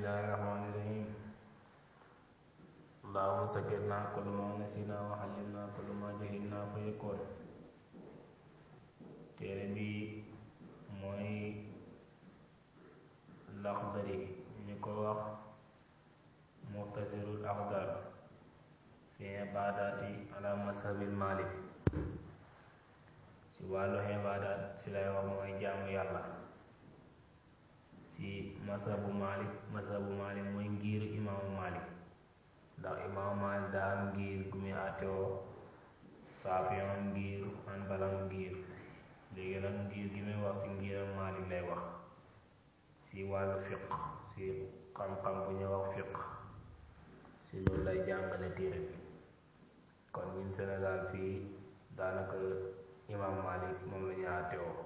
الله الرحمن الرحيم اللهم سكرنا كل ما نسينا وحلمنا كل ما جهلنا فيكون téere bi mooy Laxdari ñu ko wax Muxtasarul Axdar fi ibaadaati ala mazhabil Maalik ci wàllu ibaadaat ci lay wax mooy jaamu yàlla ci mazhabu Maalik mooy ngir imaamu Maalik ndax imaamu Maalik daa am ngir gu muy àttewoo Saafiyoon ngir Hanbalam ngir léegi nag ngir gi muy wax ci ngiram Maalik lay wax ci wàllu fiq ci xam-xam bu ñu wax fiq ci loolu lay jàngale téere bi kon ñun Sénégal fii daanaka imam Maalik moom la ñu àttewoo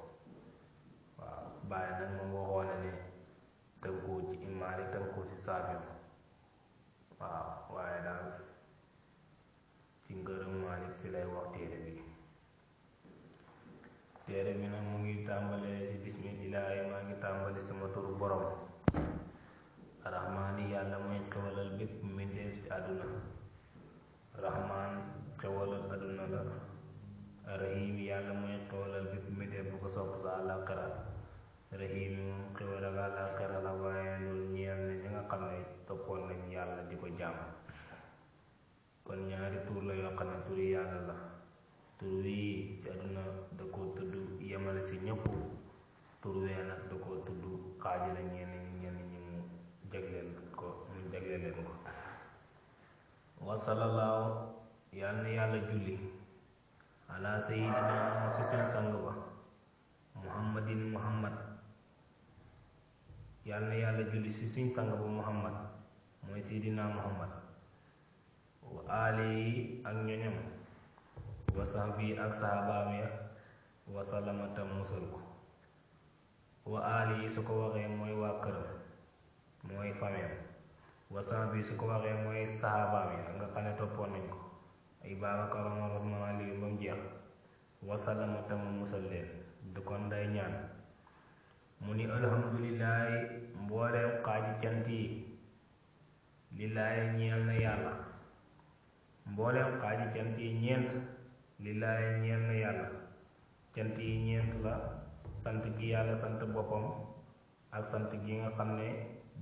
waaw bàyyi nag moom waxoon na ne tënkoo ci Maalik tënkoo ci Saafiyoon waaw waaye daal ci ngërëm Maalik ci lay wax téere bi nag mu ngi tàmbalee ci bismillaahi maa ngi tàmbali sama turu borom rahmaani yàlla mooy xewalal bépp mbindeef ci àdduna rahmaan xewalal àdduna la rahim yàlla mooy xewalal bépp mbindeef bu ko sopp sa àllaaxira rahim moom xewalal àllaaxira la waaye loolu ñeel ne ñi nga xam ne toppoon nañ yàlla di ko jaam kon ñaari tur la yoo xam ne turi yàlla la tur wii ci àdduna da koo tudd yemale ci ñëpp tur wee nag da koo tudd xaajale ñenn ñi mu jagleel ko leen ko wa sallallahu yal na yàlla julli ala sayyidina si suñ sang ba muhammadin muhammad yal na yàlla julli si suñ sang ba muhammad mooy sayyidina muhammad wa ali ak ñoñam wa sahbi ak sahabaam ya wa salamatam musal ko wa ali su ko waxee mooy waa këram mooy fameem wa sahbi su ko waxee mooy sahabaam ya nga xam ne toppoon nañ ko ay Baabakar Umar Usmaan Ali ba mu jeex wa salamatam musal leen du kon day ñaan mu ni alhamdulillahi mbooleem xaaji cant yi lillaahi ñeel na yàlla mbooleem xaaji cant yi ñeent lillaahi ñeel na yàlla cant yi ñeent la sant gi yàlla sant boppam ak sant gi nga xam ne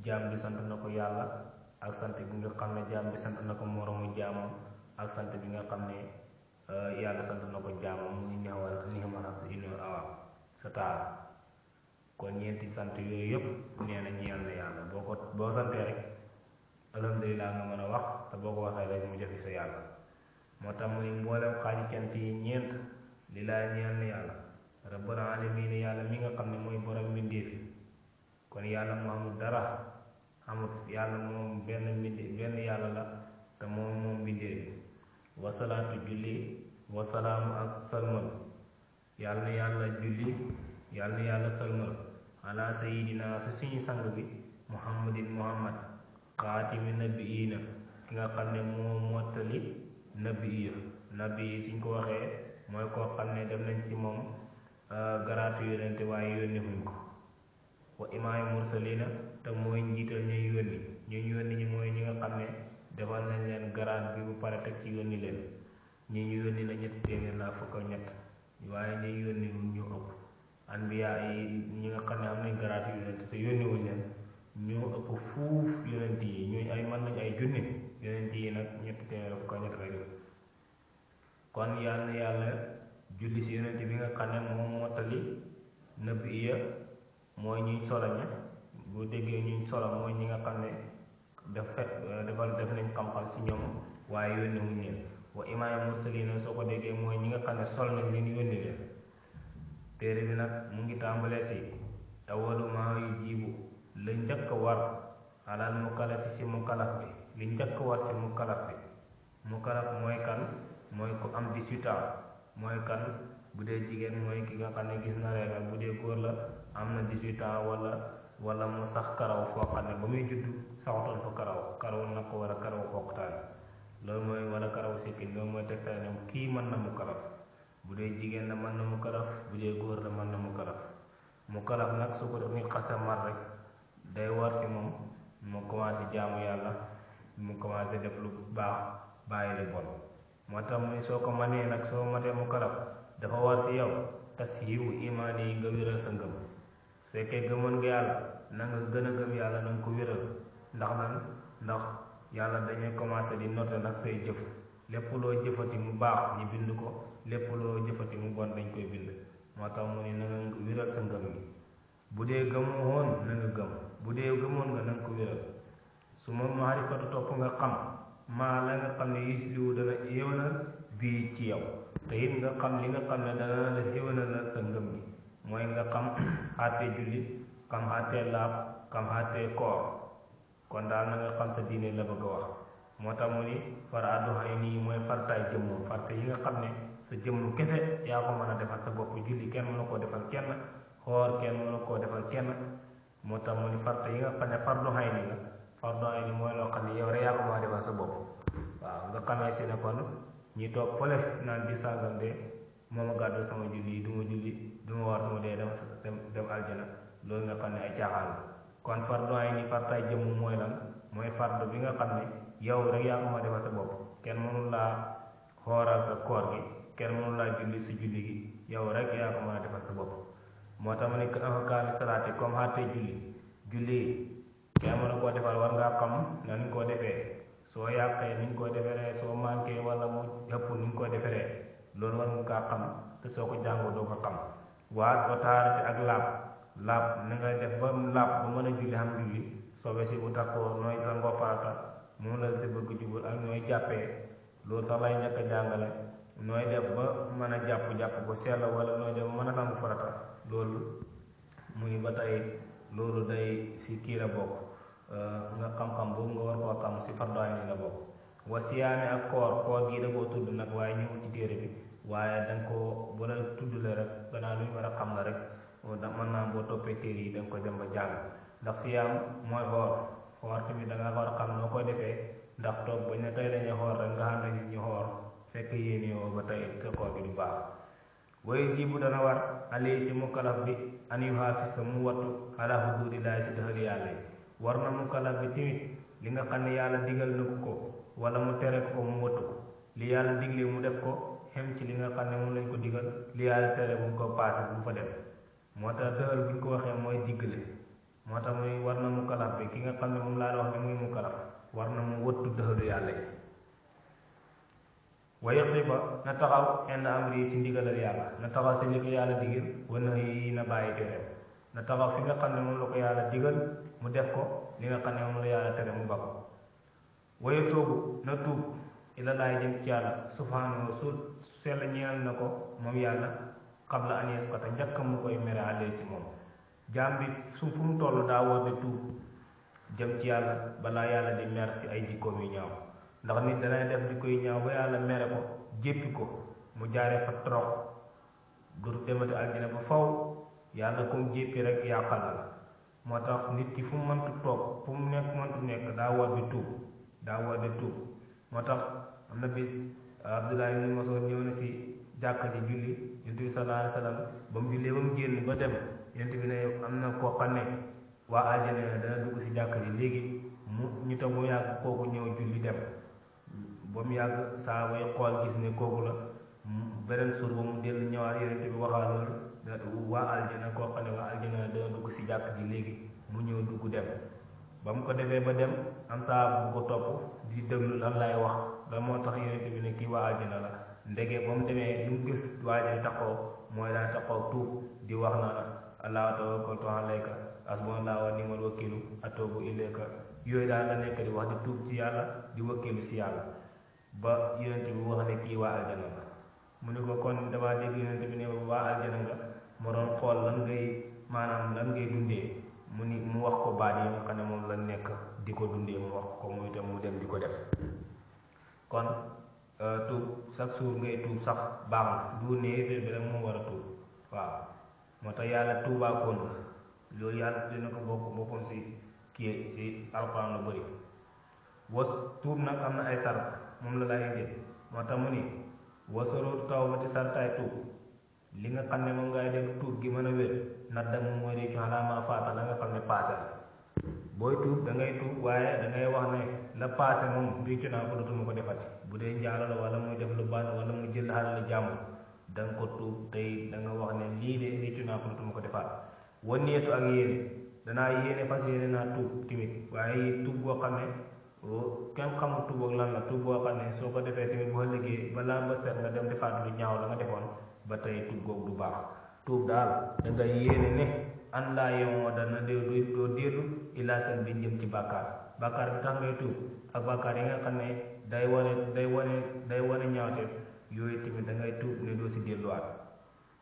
jaam bi sant na ko yàlla ak sant bi nga xam ne jaam bi sant na ko moromu jaamam ak sant bi nga xam ne yàlla sant na ko jaamam mu ngi nixmal abdu innoo awaa sa taal kon ñeenti sant yooyu yëpp nee na ñeel na yàlla boo santee rek alhamdulilah nga mën a wax te boo ko waxee rek mu jëfi sa yàlla moo tax mu ni mboolem xaaji cant yi ñeent li laay ñeel na yàlla rabbul alamin yàlla mi nga xam ne mooy borom mbindeef yi kon yàlla mu amul dara amut yàlla moom benn yàlla la te moom mbindeef yi wasalaatu julli wasalaamu ak salmal yàlla na yàlla julli yàlla na yàlla salmal ala sayidina si suñu sang bi muhammadin muhammad xaatimi nabiina ki nga xam ne moo mottali nabi yi suñ ko waxee mooy koo xam ne dem nañ ci moom garaatu yónnente waaye yónni wuñ ko wa imaam mursalina te mooy njiital ñuy yónni ñi mooy ñi nga xam ne defal nañ leen garaat bi bu pare teg ci yónni leen ñi ñu yónni la ñetti téeméer la fukk ak ñett waaye ñi yónni wuñ ñu ëpp anbiya yi ñi nga xam ne am nañ garaatu yónnente te yónni wuñ leen ñoo ëpp fuuf yonent yi ñuy ay mën nañ ay junni yonent yi nag ñetti téeméer fukk ak ñett rek kon yàlla na yàlla julli ci yonent bi nga xam ne moom mottali nabiya mooy ñuy solo ña boo déggee ñuy solo mooy ñi nga xam ne def nañ xam-xam ci ñoom waaye yónni wuñ leen wa imaam mursalina soo ko déggee mooy ñi nga xam ne sol nañ leen yónni leen téere bi nag mu ngi tàmbalee ci awalu maa yu jiibu la njëkk war alal mukalafi ci mukalaf bi li njëkk war ci mukalaf bi mukalaf mooy kan mooy ku am 18 ans mooy kan bu dee jigéen mooy ki nga xam ne gis na reegal bu dee góor la am na 18 ans wala mu sax karaw foo xam ne ba muy judd saxutoon fa karaw na ko wala karaw foqtaan loolu mooy wala karaw sikkin loolu mooy tegtal ne kii mën na mukalaf bu dee jigéen la mën na mukalaf bu dee góor la mën na mukalaf nag su ko def ni xasa mar rek day war ci moom mu commencé jaamu yàlla mu commencé def lu baax bàyyi lu bon moo tax mu ni soo ko manee nag soo matee mu kalaf dafa war si yow tashiihu imaan yi nga wéral sa ngëm su fekkee gëmoon nga yàlla na nga gën a gëm yàlla na nga ko wéral ndax yàlla dañuy commencé di noter nag say jëf lépp loo jëfati mu baax ñi bind ko lépp loo jëfati mu bon dañ koy bind moo tax mu ni na nga wéral sa ngëm gi bu dee gëmoo woon na nga gëm bu dee gëmoon nga na nga ko wéral su ma maarifatu topp nga xam maa la nga xam ne yusliwu dana yéwénal bii ci yow te it nga xam li nga xam ne dana la yéwénal sa ngëm gi mooy nga xam xàttee jullit xam xàttee laab xam xàttee koor kon daal na nga xam sa diine la bëgg a wax moo tax mu ni faraadu ayni mooy fartaay jëmm farte yi nga xam ne sa jëmm kese yaa ko mën a defal sa bopp julli kenn mënu koo defal kenn xoor kenn mënu koo defal kenn moo tax mu ni farte yi nga xam ne fardu ayni la fardu ayni mooy loo xam ne yow rek yaa ko mën a defal sa bopp waaw nga xamee si ne kon ñi toog fële naan di sàngam de moo ma gàddu sama julli du ma julli du ma war sama dee dem aljana loolu nga xam ne ay caaxaan la kon fardu ayni fartaay jëmm mooy lan mooy fardu bi nga xam ne yow rek yaa ko mën a defal sa bopp kenn mënul laa xooral sa koor gi kenn mënul laa julli si julli gi yow rek yaa ko mën a defal sa bopp moo tax ma ne ahkaami salaati comme xàttee julli kenn mënu koo defal war ngaa xam na ni koo defee soo yàqee ni ñu ko deferee soo manqué wala mu ëpp ni ñu ko deferee loolu war nga kaa xam te soo ko jàngoo doo ko xam waa taarate ak laab na nga def ba laab ba mën a julli xam julli soobee si bu takkoo nooy sangoo farata moom la te bëgg jubal ak nooy jàppee loolu sax lay njëkk a jàngale nooy def ba mën a jàpp ko sell wala nooy def ba mën a sangu farata loolu muy ba tey loolu day si kii la bokk nga xam-xam boobu nga war koo xam si fardu ayni la bokk wa siyaame ak koor gii da koo tudd nag waaye ñëwul ci téere bi waaye danga ko bu la tudd la rek gannaaw lu ñu war a xam la rek mën naa boo toppee téere yi da nga ko dem ba jàng ndax siyaam mooy xoor tamit da nga war a xam noo ko defee ndax toog bañ ne tey lañuy xoor rek nga xam ne nit ñi xoor fekk yéen yoo ba tey sa koor gi du baax way jibu dana war ali si mukallaf bi an yu haafis ka mu wattu ala hududillahi si dëxali yàlla yi war na mukallaf bi tamit li nga xam ne yàlla digal na ko wala mu tere ko mu wattu ko li yàlla digle mu def ko xem ci li nga xam ne moom lañ ko digal li yàlla tere bu ko paase bu fa dem moo tax dëxal bu ñu ko waxee mooy diggale moo tax muy war na mukallaf bi ki nga xam ne moom laa la wax ne muy mukallaf war na mu wattu dëxalu yàlla yi waye xiba na taxaw ind amri si ndigalal yàlla na taxaw si li ko yàlla digal wana yi na bàyyi tereem na taxaw fi nga xam ne moom la ko yàlla digal mu def ko li nga xam ne moom la yàlla tere mu bako waye toobu na tuub ila laay jëm ci yàlla subhanahu su sell ñeel na ko moom yàlla qabla an yaskata njëkk mu koy mere àllee si moom jaam bi fu mu toll daa war di tuub jëm ci yàlla balaa yàlla di mer si ay jikkoom yu ñaaw ndax nit danay def di koy ñaaw ba yàlla mere ko jéppi ko mu jaaree fa torox du demati aljana ba faw yàlla comme jéppi rek yàqal la moo tax nit ki fu mu mëntu toog fu mu mëntu nekk daa war di tuub moo tax am na bis Abdullah ibn Mas'ud ñëw na si jàkka ji julli yonent bi sallallahu alayhi wa sallam ba mu jullee ba mu génn ba dem yonent bi ne am na koo xam ne waa aljana dana dugg si jàkka ji léegi ñu toog mu yàgg kooku ñëw julli dem ba mu yàgg saa way xool gis ne kooku la beneen suur ba mu dellu ñëwaat yonent bi waxaa loolu waa aljana koo xam ne waa aljana dana dugg si jàkk ji léegi mu ñëw dugg dem ba mu ko defee ba dem am saa bu ko topp di déglu lan lay wax lan moo tax yonent bi ne kii waa aljana la ndege ba mu demee lu mu gis waa ji taxaw mooy daa taxaw tuub di wax na Allaahu tawakkaltu alayka hasbunallaahu wa ni'mal wakiilu atuubu ilayka yooyu daal la nekk di wax di tuub ci yàlla di wakkilu si yàlla ba yonent bi wax ne kii waa aljana la mu ne ko kon damaa dégg yonent bi ne waa aljana nga ma doon xool lan ngay dundee mu wax ko baat yi nga xam ne moom la nekk di ko dundee mu wax ko muy itam mu dem di ko def kon tuub chaque jour ngay tuub sax baax na du ne yéeféer bi rek moo war a tuub waaw moo tax yàlla tuubaakoon la loolu yàlla dina ko bokkoon si kii si alxuraan lu bëri was tuub nag am na ay sart moom la lay indil moo tax mu ni wasaru tawbati sartaay tuub li nga xam ne moom ngay def tuub gi mën a wér nat da moom mooy réccu xalaa maa faata la nga xam ne paase la booy tuub da ngay tuub waaye da ngay wax ne la passé moom réccu naa ko dootuma ko defati bu dee njaalo la wala muy def lu ban wala muy jël xalal jàmbur da nga ko tuub tey da nga wax ne lii de réccu naa ko dootuma ko defaat wanneetu ak yéene danaa yéene fas yéene naa tuub timit waaye tuub boo xam ne kenn xamul tuub ak lan la tuub boo xam ne soo ko defee tamit boo liggéey balaa ba set nga dem defaat lu ñaaw la nga defoon ba tey tuub googu du baax tuub daal da nga yéene ne an laa yomoo dana doo dellu ilaa seen bi jëm ci bàkkaar bàkkaar bi tax ngay tuub ak bàkkaar yi nga xam ne day wane ñaawte yooyu tamit da ngay tuub ne doo si delluwaat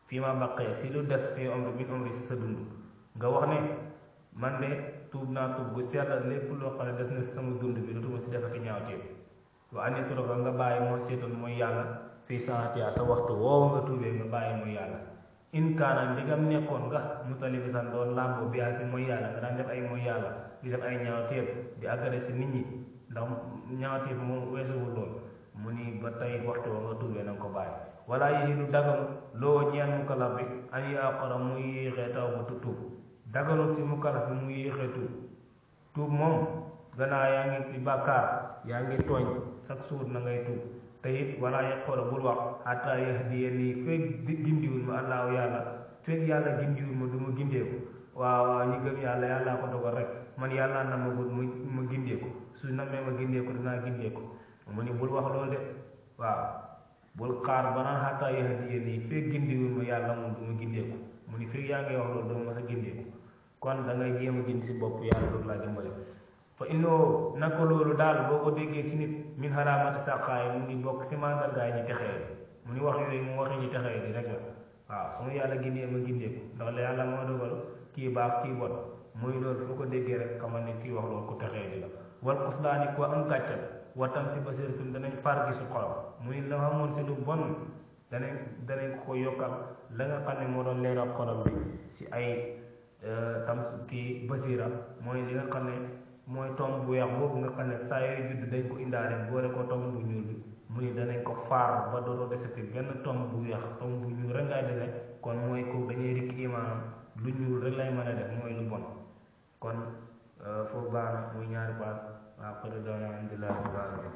fii ma baqee si lu des fii omri min omri si sa dund nga wax ne man de tuub naa tuub bu sell lépp loo xam ne des na si sama dund bi dootuma si defati ñaawteef wa ani turaka nga bàyyi moo seetoon mooy yàlla fii saatiya sa waxtu woowa nga tuubee nga bàyyi mooy yàlla in kaana ndigam nekkoon nga mutalibisan doon làmboo bi ak mooy yàlla nga daan def ay mooy yàlla di def ay ñaawteef di àggale si nit ñi ndax ñaawteef moom weesuwul lool mu ni ba tey waxtu wa nga tuubee na nga ko bàyyi wala yi lu daganu loo ñeel mukallaf bi an yaqara muy yéexee taw ba tuub daganul si mukallaf bi muy yéexee tuub moom gannaaw yaa ngi ci bàkkaar yaa ngi tooñ chaque jour na ngay tuub te it wala yaqara bul wax hatta yahdiyani fekk gindiwul ma allahu yàlla fekk yàlla gindiwul ma du ma gindeeku waaw ñi gëm yàlla yàllaa ko dogal rek man yàllaa namagul ma gindeeku su namee ma gindeeku dinaa gindeeku mu ni bul wax loolu de waaw bul xaar ba naan xataa yahdiyani fekk gindiwul ma yàlla moom du ma gindeeku mu ni fekk yaa ngi wax loolu doo ma sa gindeeku kon da ngay jéem a gindi si bopp yàlla dootu laa dimbale fa innoo naka loolu daal boo ko déggee si nit min xaraamati sàqaay mu ngi bokk si mandargaay ñi texee mu ni wax yooyu mu waxee ñi texee di rek la waaw su ma yàlla gindee ma gindeeku ndax la yàlla moo dogal kii baax kii bon muy loolu foo ko déggee rek xamal ne kii wax loolu ku texee di la wal xuslaani ko am gàccal watam si basiratun danañ far gi su xolam mu ni la xamoon si lu bon danañ ko yokkal la nga xam ne moo doon leeral xolam bi si ay tam kii basira mooy li nga xam ne mooy tomb bu weex boobu nga xam ne saa yooyu judd dañ ko indaale boole ko tomb bu ñuul bi mu ni danañ ko faar ba dootoo desati benn tomb bu weex tomb bu ñuul rek ngay dese kon mooy ko dañuy rikk imaanam lu ñuul rek lay mën a def mooy lu bon kon foofu baax na muy ñaari paas waaw xëy na alhamdulilah rabbil alamin